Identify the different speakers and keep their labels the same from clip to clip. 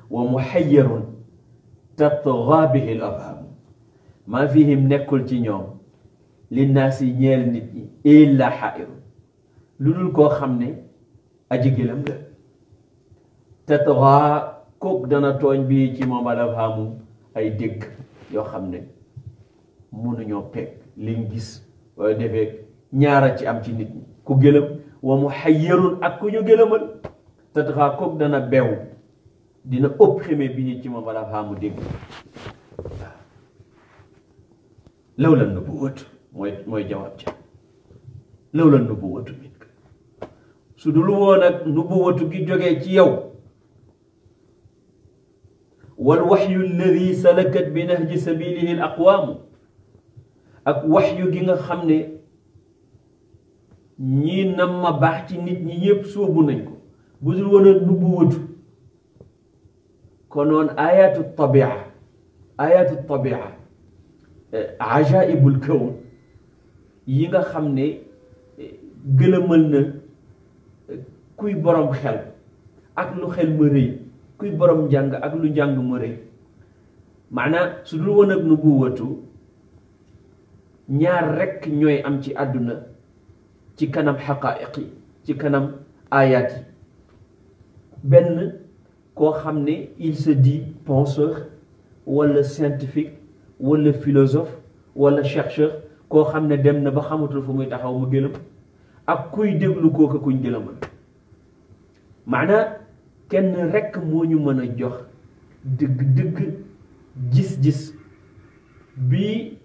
Speaker 1: wa muhayyarun tatgha bihi al afham maa fihim nekkul ci ñoom linnaasi ñeel nit ñi illa xaa'irun lu dul koo xam ne aji gëlëm la tatgha kook dana tooñ bi ci moom al afhamu ay dégg yoo xam ne mënuñoo peeg liñ gis wala defee ñaara ci am ci nit ñi ku gëlëm wa muhayyarun ak ku ñu gëlëmal tatgha kook dana beew dina opprimé bi ci moom al afhamu dégg waaw lawla nubuwwatu mooy jawaab ca lawla nubuwwatu minka su dul woon ak nubuwwatu gi jógee ci yow wal waxyu alladi salakat bi nahji sabilihi al aqwaamu ak waxyu gi nga xam ne ñii nam ma baax ci nit ñi yépp sóobu nañ ko bu dul woon ak nubuwwatu konoon ayatu tabia ajaibul kawn yi nga xam ne gëlëmal na kuy borom xel ak lu xel ma rëy kuy borom njàng ak lu njàng ma rëy maanaam su dul woon ak nubuwatu ñaar rekk ñooy am ci àdduna ci kanam xaqaa'iq yi ci kanam ayaat yi benn koo xam ne il se dit penseur wala scientifique wala philosophe wala chercheur koo xam ne dem na ba xamatul fu muy taxaw mu gëlëm ak kuy déglu kooka kuñ gëlëmal maanaam kenn rekk moo ñu mën a jox dëgg-dëgg gis-gis bi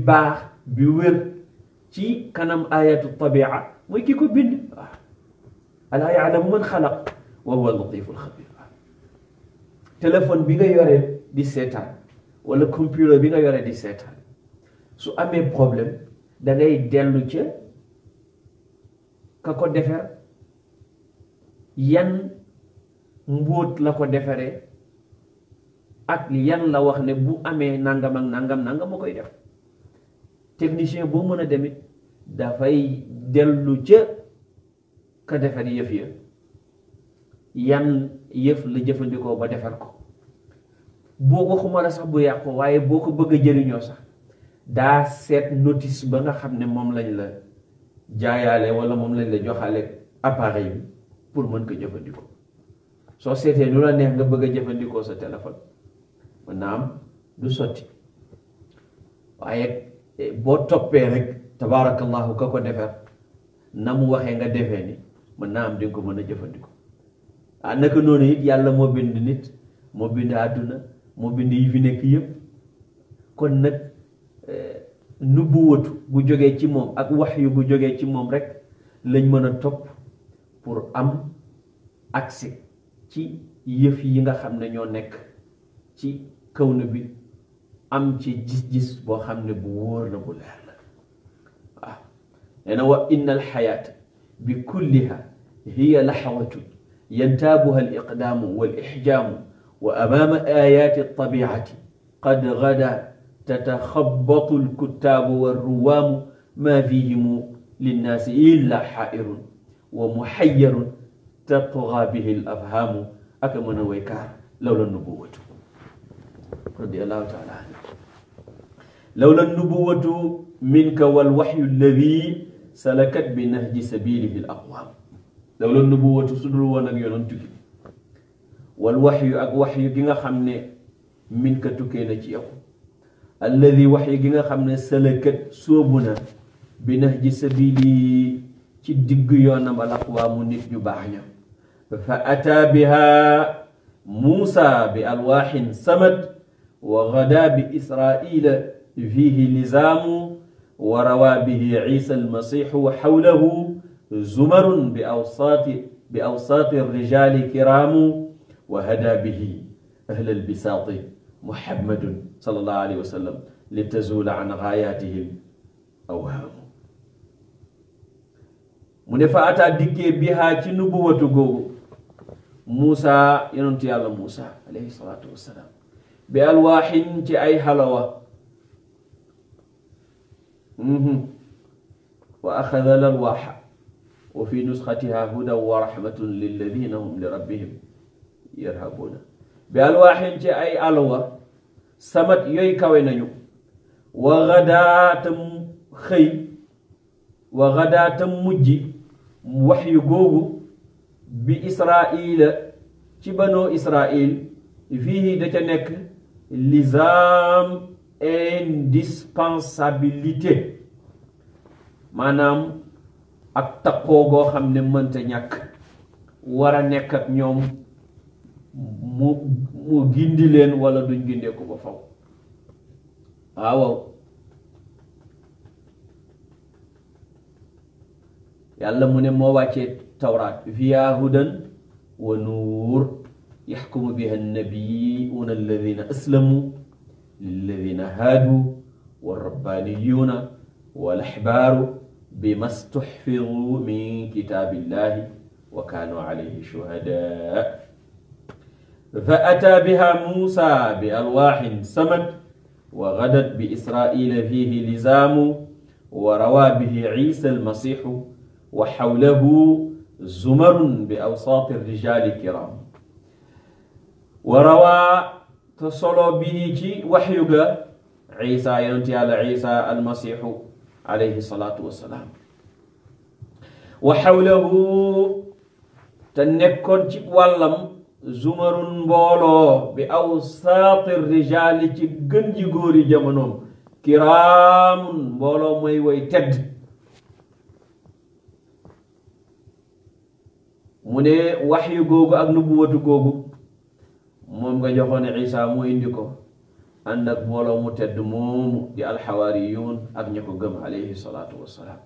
Speaker 1: baax bi wér ci kanam ayatu tabia mooy ki ko bind waaw alaa yaalamu man xalaq wa huwa latiful xabir téléphone bi nga yore di seetaan wala computer bi nga yore di seetaan su amee problème da ngay dellu ca ka ko defar yan mbóot la ko defaree ak yan la wax ne bu amee nangam ak nangam ma koy def technicien boo mën a demit dafay dellu ca ka defar yëf ya yan yëf la jëfandikoo ba defar ko boo ko xuma la sax bu yàqu waaye boo ko bëgg a jëriñoo sax daa seet notice ba nga xam ne moom lañ la jaayaale wala moom lañ la joxaale appareil bi pour mën ko jëfandikoo soo seetee nu la neex nga bëgg a jëfandikoo sa téléphone mën naa am du sotti waaye boo toppee rek tabaarakallahu ka ko defar na mu waxee nga defee ni mën naa am di nga ko mën a jëfandikoo naka noonu it yàlla moo bind nit moo bind àdduna moo bind yi fi nekk yëpp kon nag nubuwatu bu jógee ci moom ak waxyu bu jógee ci moom rek lañ mën a topp pour am accès ci yëf yi nga xam ne ñoo nekk ci kawnu bi am ci gis-gis boo xam ne bu wóor la bu leer la waaw nee na wa inna alxayaata bi kulliha hiya laxawatun yantaabuha aliqdaamu walixjaamu wa amaama ayaati altabiati qad gada tataxabatu alkuttaabu walruwaamu maa fihimu linnaasi illa xaairun wa muxayyarun tatgaa bihi alafhaamu ak mën a waykaar lawla nubuwatu radiallahu taala anhu lawla nubuwatu minka walwaxyu alladi salakat bi nahji sabilihi alaqwaam lawla nubuwatu su dul woon ak yonantu gi walwaxyu ak waxyu gi nga xam ne minka tukkee na ci yow alladi waxyu gi nga xam ne salakat sóobu na bi nahji sabili ci digg yoonam alaqwaamu nit ñu baax ña fa ataa biha muusa bi alwaaxin samad wa gada bi israila fiihi lizaamu wa rawaa bihi ciisa almasiixu wa xawlahu zumarun bi awsaati rijaali kiraamu wa hada bihi ahla albisaati muhammadun sallallahu alayhi wa sallam litazuula an gaayaatihi awhaamu mu ne fa ataa dikkee bihaa ci nubuwatu googu Muusa yonentu yàlla Muusa alayhi salaatu wassalaam bi alwaaxin ci ay xalawa wa axada alwaaxa wa fi nusxatiha hudan wa rahmatun lilladina hum li rabbihim yarhabuuna bi alwaaxin ci ay alwa samat yooyu kawe nañu wa gadaatam xëy wa gadaatam mujj waxyu googu bi israila ci banoo israil fii da ca nekk lizaam indispensabilité maanaam ak takkoo goo xam ne mënta ñàkk war a nekk ak ñoom mu gindi leen wala duñ gindeeku ba faw waaw yàlla mu ne moo wàccee tawraat fiha hudan wa nuur yaxkumu biha annabiyuuna alladina aslamu lilladina haadu walrabbaniyuuna walaxbaaru bima stuxfiduu min kitaabillahi wa kaanuu alayhi shuhadaa fa ataa biha muusa bi alwaaxin samad wa gadat bi israila fihi lizaamu wa rawaa bihi ciisa almasiixu wa xawlahu zumarun bi awsaati rijaali kiram wa rawaa te solo bii ci waxyu ga Ciisa yonent yàlla Ciisa almasiixu alayhi salaatu wassalaam wa xawlahu te nekkoon ci wàllam zumarun mbooloo bi awsaati rijaali ci gën ji góori jamonoom kiraamun mbooloo mooy woy tedd mu ne waxyu googu ak nubuwatu googu moom nga joxoon Isa mu indi ko ànd ak mbooloo mu tedd moomu di alxawaariyuun ak ña ko gëm alayhi salaatu wassalaam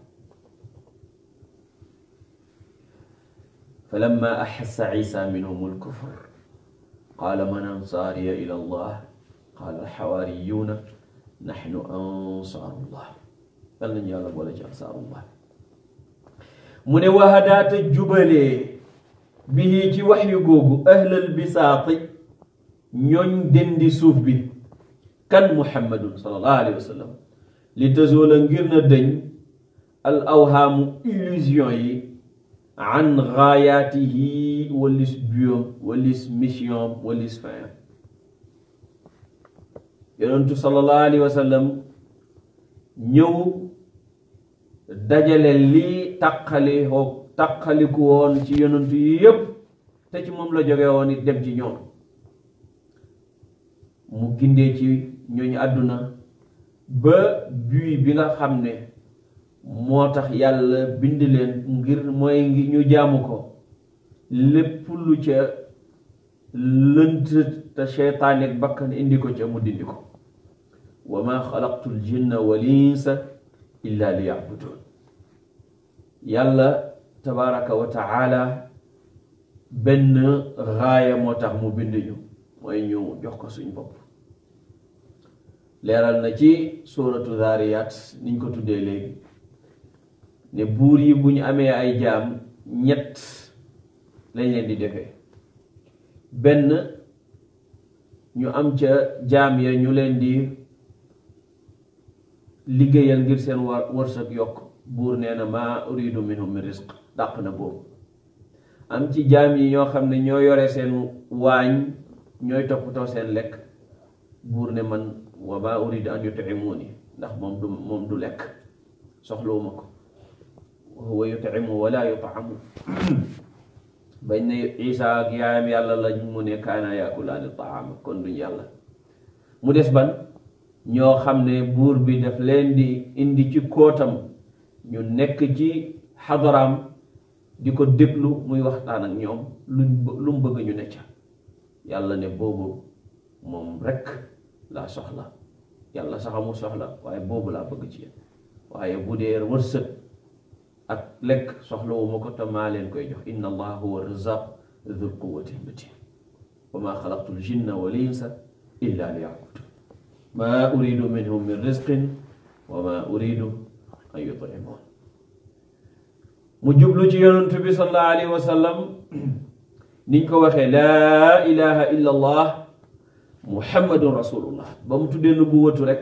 Speaker 1: falamma axassa Isa minhum alkufr qaala man ansaariya ila allah qaala alxawaariyuuna naxnu ansaarullah yal nañu yàlla boole ci ansaarullah mu ne wahadaata jubalee bii ci waxyu googu ahlal bisaati ñooñ dendi suuf bi kan muhammadun sallallahu alayhi wa sallam li tazoola ngir na dëñ al awhaamu illusion yi an gaayaatihi walis biyom walis mission walis fin yonentu sallallahu alayhi wa sallam ñëw dajale lii taqaliku woon ci yonentu yi yépp te ci moom la jóge woon it dem ci ñoom mu gindee ci ñooñu àdduna ba buy bi nga xam ne moo tax yàlla bind leen ngir mooy ngi ñu jaamu ko lépp lu ca lënt te seytaane ak bakkan indi ko ca mu dindi ko wa ma xalaqtu l jinna wal insa illa li yabudun yàlla tabaraka wa taala benn raaya moo tax mu bind ñu mooy ñu jox ko suñ bopp leeral na ci suuratu Zaariyaat niñ ko tuddee léegi ne buur yi bu ñu amee ay jaam ñett lañ leen di defee benn ñu am ca jaam ya ñu leen di liggéeyal ngir seen wërsëg yokk buur nee na maa uridu minhum min rizq dàq na boobu am ci jaam yi ñoo xam ne ñoo yore seen waañ ñooy toppatoo seen lekk buur ne man wa maa uridu an yut'imuuni ndax moom du lekk soxlawuma ko wa huwa yut'imu wala yut'amu bañ ne Isa ak yaayam yàlla lañ mu ne kaana yaakulaani taama kon duñ yàlla mu des ban ñoo xam ne buur bi daf leen di indi ci kootam ñu nekk ci xadaraam di ko déglu muy waxtaan ak ñoom lu mu bëgg ñu ne ca yàlla ne boobu moom rekk laa soxla yàlla sax amul soxla waaye boobu laa bëgg ci yéen waaye bu dee wërsëg ak lekk soxlawuma ko te maa leen koy jox inna allaha huwa razaq dhul quwwati matin wa ma xalaqtu l jinna wal insa illa li ya'budun ma uridu minhum min rizqin wa ma uridu an yut'imun mu jublu ci yonent bi sallallahu alayhi wa sallam niñ ko waxee laa ilaha illa allah muhammadun rasulullah ba mu tuddee nubuwatu rek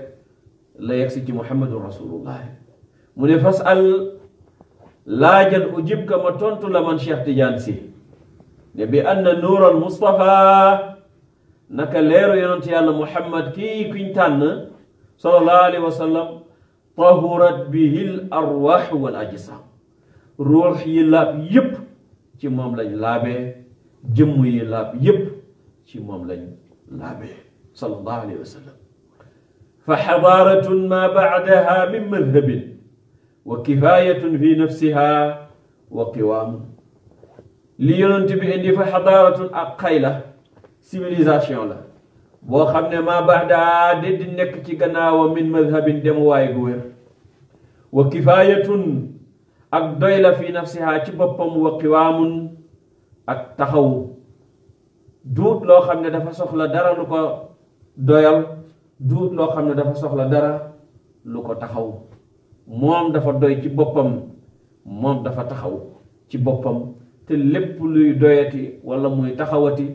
Speaker 1: la yegsi ci muhammadun rasulullah mu ne fasal laajal ujib ka ma tontu la man Cheikh Tidiane Sy ne bi anna nuur al Mustafa naka leeru yonent yàlla Muhammad kii kuñ tànn sallallahu alayhi wa sallam tahurat bihi l arwaax wal ajsaam ruux yi laab yépp ci moom lañ laabee jëmm yi laab yépp ci moom lañ laabee sallallahu alayhi wa sallam fa xadaaratun ma bacdaha min madhabin wa kifaayatun fi nafsiha wa qiwaamun li yonent bi indi fa xadaaratun ak xayla civilisation la boo xam ne ma bacdaha di nekk ci gannaawam min madhabin dem waay gu wér wa kifaayatun ak doy la fi nafsiha ci boppam wa qiwaamun ak taxaw duut loo xam ne dafa soxla dara lu ko doyal duut loo xam ne dafa soxla dara lu ko taxaw moom dafa doy ci boppam moom dafa taxaw ci boppam te lépp luy doyati wala muy taxawati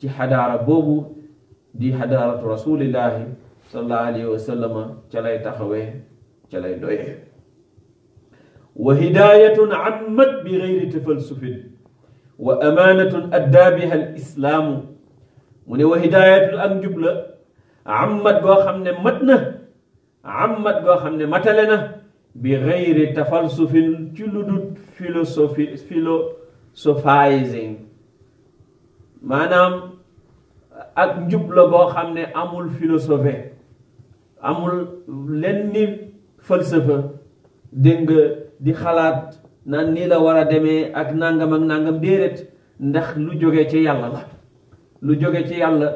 Speaker 1: ci xadaara boobu di xadaaratu rasulillahi sallallahu alayhi wa sallama ca lay taxawee ca lay doyee wa hidaayatun ammat bi gayri tafalsufin wa amaanatun addaa biha al islaamu mu ne wa hidaayatun ak njub la ammat goo xam ne mat na ammat goo xam ne matale na bi gayri tafalsufin ci lu dul philosophizing maanaam ak njub la goo xam ne amul philosophie amul lenn ni falsafa dégg nga di xalaat naan nii la war a demee ak nangam ak nangam déedéet ndax lu jóge ci yàlla la lu jóge ci yàlla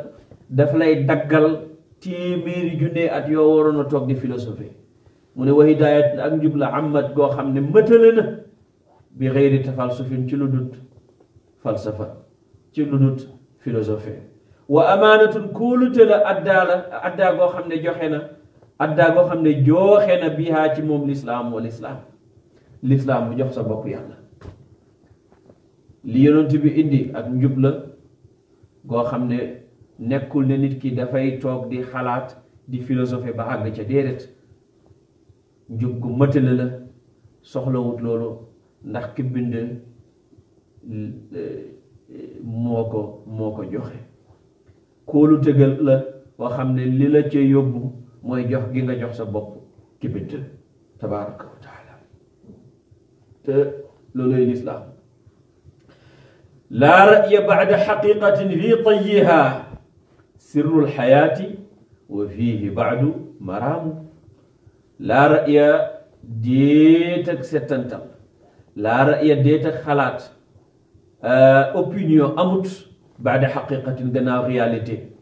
Speaker 1: daf lay daggal téeméeri junne at yoo waroon a toog di philosophie mu ne wa hidaayat ak njub la amat goo xam ne mëtale na bi xëyri tafalsufin ci lu dut falsafa ci lu dut philosophie wa amaanatun kóolute la addaa goo xam ne joxe na addaa goo xam ne jooxe na bihaa ci moom lislaam wal islaam lislaam bu jox sa bopp yàlla li yonent bi indi ak njub la goo xam ne nekkul ne nit ki dafay toog di xalaat di philosophie ba àgg ca déedéet njub gu mëtale la soxlawut loolu ndax ki bind moo ko joxe kóolu tëgal la boo xam ne li la ca yóbbu mooy jox gi nga jox sa bopp ki bind tabaraka wa taala te looluy lislaam laa ra'ya ba'da xaqiqatin fi tayyiha sirrul xayaati wa fiihi ba'du maraamu laa ra'ya déet ak settantal laa ra'ya déet ak xalaat opinion amut ba'da xaqiqatin gannaaw réalité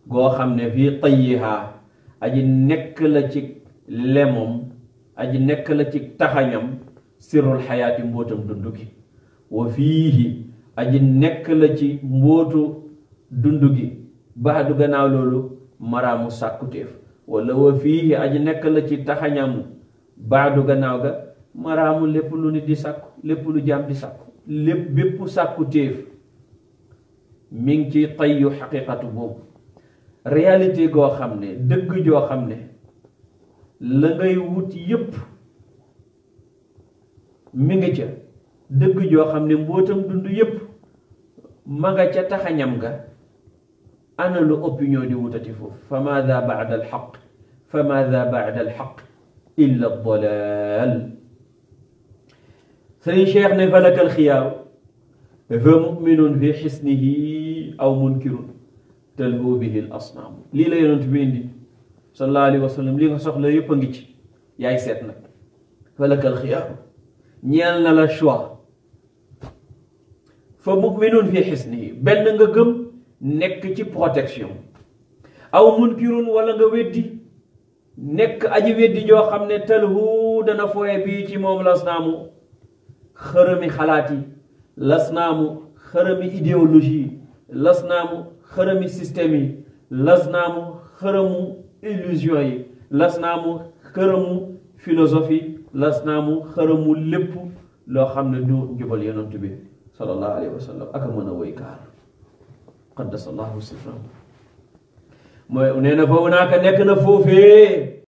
Speaker 1: goo xam ne fii tayyiha aji nekk la ci lemom aji nekk la ci taxañam sirrul xayaati mbootam dundu gi wa fiihi aji nekk la ci mbootu dundu gi baadu gannaaw loolu maraamu sàkkuteef wala wa fiihi aji nekk la ci taxañam baadu gannaaw ga maraamu lépp lu nit di sàkku lépp lu jaam di sàkku lépp bépp sàkkuteef mi ngi ci tayyu xaqiqatu boobu réalité goo xam ne dëgg joo xam ne la ngay wut yépp mi ngi ca dëgg joo xam ne mbootam dund yépp ma nga ca taxañam nga ana lu opinion di wutati foofu fa maada baada alxaq fa maada baada alxaq illa dalal sëriñ Cheikh ne falaka alxiyaaru fa muminun fi xisnihi aw munkirun talhu bihi al asnaam lii la yonent bi indi sallallahu alayhi wa sallam li nga soxla yépp a ngi ci yaay seet nag falaka alxiyaaru ñeel na la choix fa muminun fi xisnihi benn nga gëm nekk ci protection aw munkirun wala nga weddi nekk aji weddi joo xam ne talhu dana fooye bii ci moom lasnaamu xërëmi xalaat yi lasnaamu xërëmi idéologie lasnaamu xërëmi système yi lasnaamu xërëmu illusion yi lasnaamu xërëmu philosophie lasnaamu xërëmu lépp loo xam ne du njubal yonent bi sallallahu alayhi wa sallam aka mën a woy kaar qaddasallahu sirrahu mooy nee na fa hunaaka nekk na foofee